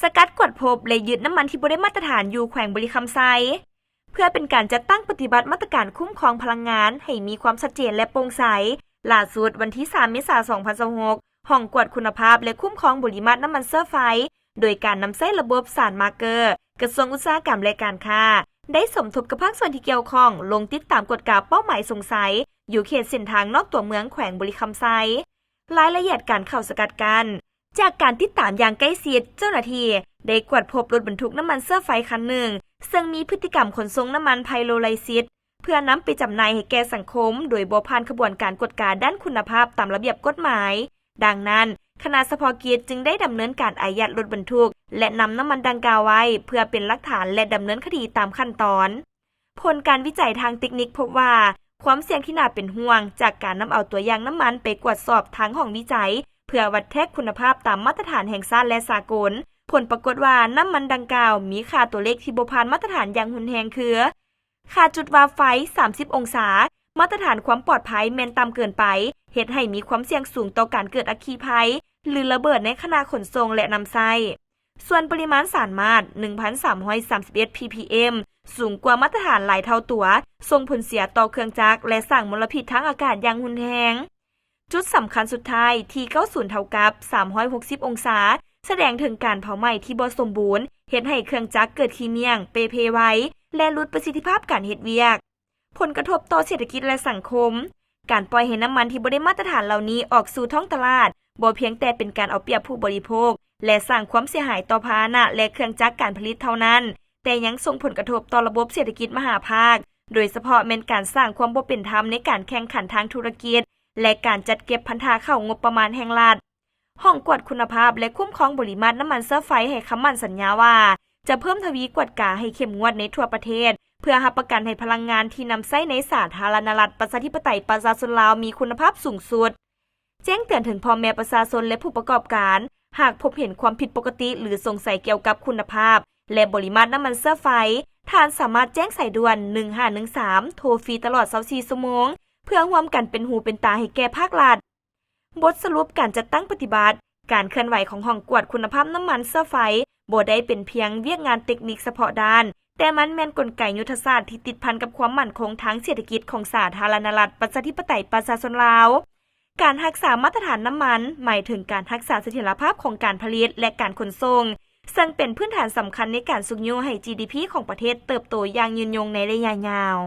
ສະກັດກວດພົບ ແລະ ຍຶດນ້ຳມັນທີ່ບໍ່ໄດ້ມາດຕະຖານຢູ່ແຂວງບໍລິຄຳໄຊ. ເພື່ອເປັນການຈັດຕັ້ງປະຕິບັດມາດຕະການຄຸ້ມຄອງພະລັງງານໃຫ້ມີຄວາມຊັດເຈນ ແລະ ໂປ່ງໃສ, ຫຼ້າສຸດ, ວັນທີສາມ ເມສາ ສອງພັນຊາວຫົກ, ຫ້ອງກວດຄຸນນະພາບ ແລະ ຄຸ້ມຄອງບໍລິມາດນ້ຳມັນເຊື້ອໄຟ ໂດຍການນຳໃຊ້ລະບົບສານມາເກີ ກະຊວງອຸດສາຫະກຳ ແລະ ການຄ້າ ໄດ້ສົມທົບກັບພາກສ່ວນທີ່ກ່ຽວຂ້ອງ ລົງຕິດຕາມກວດກາເປົ້າໝາຍສົງໄສ ຢູ່ເຂດເສັ້ນທາງນອກຕົວເມືອງແຂວງບໍລິຄຳໄຊ. ລາຍລະອຽດການເຂົ້າສະກັດກັ້ນ. ຈາກການຕິດຕາມຢ່າງໃກ້ຊິດ, ເຈົ້າໜ້າທີ່ໄດ້ກວດພົບລົດບັນທຸກນ້ຳມັນເຊື້ອໄຟຄັນໜຶ່ງ ເຊິ່ງມີພຶດຕິກຳຂົນສົ່ງນ້ຳມັນໄພໂລໄລຊິດ ເພື່ອນຳໄປຈຳໜ່າຍໃຫ້ແກ່ສັງຄົມ ໂດຍບໍ່ຜ່ານຂະບວນການກວດກາດ້ານຄຸນນະພາບຕາມລະບຽບກົດໝາຍ. ດັ່ງນັ້ນ, ຄະນະສະເພາະກິດຈຶ່ງໄດ້ດຳເນີນການອາຍັດລົດບັນທຸກ ແລະ ນຳນ້ຳມັນດັ່ງກ່າວໄວ້ ເພື່ອເປັນຫຼັກຖານ ແລະ ດຳເນີນຄະດີຕາມຂັ້ນຕອນ. ຜົນການວິໄຈທາງເຕັກນິກພົບວ່າ ຄວາມສ່ຽງທີ່ໜ້າເປັນຫ່ວງຈາກການນຳເອົາຕົວຢ່າງນ້ຳມັນໄປກວດສອບທາງຫ້ອງວິໄຈ ເພື່ອວັດແທກຄຸນນະພາບຕາມມາດຕະຖານແຫ່ງຊາດ ແລະ ສາກົນ. ຜົນປາກົດວ່ານ້ຳມັນດັ່ງກ່າວມີຄ່າຕົວເລກທີ່ບໍ່ຜ່ານມາດຕະຖານຢ່າງຮຸນແຮງຄື ຄ່າຈຸດວາບໄຟ ສາມສິບອົງສາ, ມາດຕະຖານຄວາມປອດໄພແມ່ນຕ່ຳເກີນໄປ, ເຮັດໃຫ້ມີຄວາມສ່ຽງສູງຕໍ່ການເກີດອັກຄີໄພ ຫຼື ລະເບີດໃນຂະນະຂົນສົ່ງ ແລະ ນຳໃຊ້. ສ່ວນປະລິມານສານມາດ ໜຶ່ງພັນສາມຮ້ອຍສາມສິບເອັດ ພີພີເອັມ ສູງກວ່າມາດຕະຖານຫຼາຍເທົ່າຕົວ, ສົ່ງຜົນເສຍຕໍ່ເຄື່ອງຈັກ ແລະ ສ້າງມົນລະພິດທາງອາກາດຢ່າງຮຸນແຮງ. ຈຸດສຳຄັນສຸດທ້າຍ ທີ ເກົ້າສິບ ເທົ່າກັບ ສາມຮ້ອຍຫົກສິບອົງສາ ສະແດງເຖິງການເຜົາໄໝ້ທີ່ບໍ່ສົມບູນ, ເຮັດໃຫ້ເຄື່ອງຈັກເກີດຂີ້ມ້ຽງ, ເປ່ເພໄວ ແລະ ຫຼຸດປະສິດທິພາບການເຮັດວຽກ. ຜົນກະທົບຕໍ່ເສດຖະກິດ ແລະ ສັງຄົມ. ການປ່ອຍໃຫ້ນ້ຳມັນທີ່ບໍ່ໄດ້ມາດຕະຖານເຫຼົ່ານີ້ອອກສູ່ທ້ອງຕະຫຼາດ ບໍ່ພຽງແຕ່ເປັນການເອົາປຽບຜູ້ບໍລິໂພກ ແລະ ສ້າງຄວາມເສຍຫາຍຕໍ່ພາຫະນະ ແລະ ເຄື່ອງຈັກການຜະລິດເທົ່ານັ້ນ, ແຕ່ຍັງສົ່ງຜົນກະທົບຕໍ່ລະບົບເສດຖະກິດມະຫາພາກ, ໂດຍສະເພາະແມ່ນການສ້າງຄວາມບໍ່ເປັນທຳໃນການແຂ່ງຂັນທາງທຸລະກິດ ແລະ ການຈັດເກັບພັນທະເຂົ້າງົບປະມານແຫ່ງລັດ. ຫ້ອງກວດຄຸນນະພາບ ແລະ ຄຸ້ມຄອງບໍລິມາດນ້ຳມັນເຊື້ອໄຟໃຫ້ຄຳໝັ້ນສັນຍາວ່າ ຈະເພີ່ມທະວີກວດກາໃຫ້ເຂັ້ມງວດໃນທົ່ວປະເທດ ເພື່ອຮັບປະກັນໃຫ້ພະລັງງານທີ່ນຳໃຊ້ໃນສາທາລະນະລັດ ປະຊາທິປະໄຕ ປະຊາຊົນລາວມີຄຸນນະພາບສູງສຸດ. ແຈ້ງເຕືອນເຖິງພໍ່ແມ່ປະຊາຊົນ ແລະ ຜູ້ປະກອບການ, ຫາກພົບເຫັນຄວາມຜິດປົກກະຕິ ຫຼື ສົງໄສກ່ຽວກັບຄຸນນະພາບ ແລະ ບໍລິມາດນ້ຳມັນເຊື້ອໄຟ, ທ່ານສາມາດແຈ້ງສາຍດ່ວນ ໜຶ່ງຫ້າໜຶ່ງສາມ ໂທຟຣີຕະຫຼອດຊາວສີ່ຊົ່ວໂມງ ເພື່ອຮ່ວມກັນເປັນຫູເປັນຕາໃຫ້ແກ່ພາກລັດ. ບົດສະຫຼຸບການຈັດຕັ້ງປະຕິບັດ, ການເຄື່ອນໄຫວຂອງຫ້ອງກວດຄຸນນະພາບນ້ຳມັນເຊື້ອໄຟ ບໍ່ໄດ້ເປັນພຽງວຽກງານເຕັກນິກສະເພາະດ້ານ, ແຕ່ມັນແມ່ນກົນໄກຍຸດທະສາດທີ່ຕິດພັນກັບຄວາມໝັ້ນຄົງທາງເສດຖະກິດຂອງສາທາລະນະລັດ ປະຊາທິປະໄຕ ປະຊາຊົນລາວ. ການຮັກສາມາດຕະຖານນ້ຳມັນ ໝາຍເຖິງການຮັກສາສະຖຽນລະພາບຂອງການຜະລິດ ແລະ ການຂົນສົ່ງ, ເຊິ່ງເປັນພື້ນຖານສຳຄັນໃນການຊຸກຍູ້ໃຫ້ ຈີດີພີ ຂອງປະເທດເຕີບໂຕຢ່າງຍືນຍົງໃນໄລຍະຍາວ.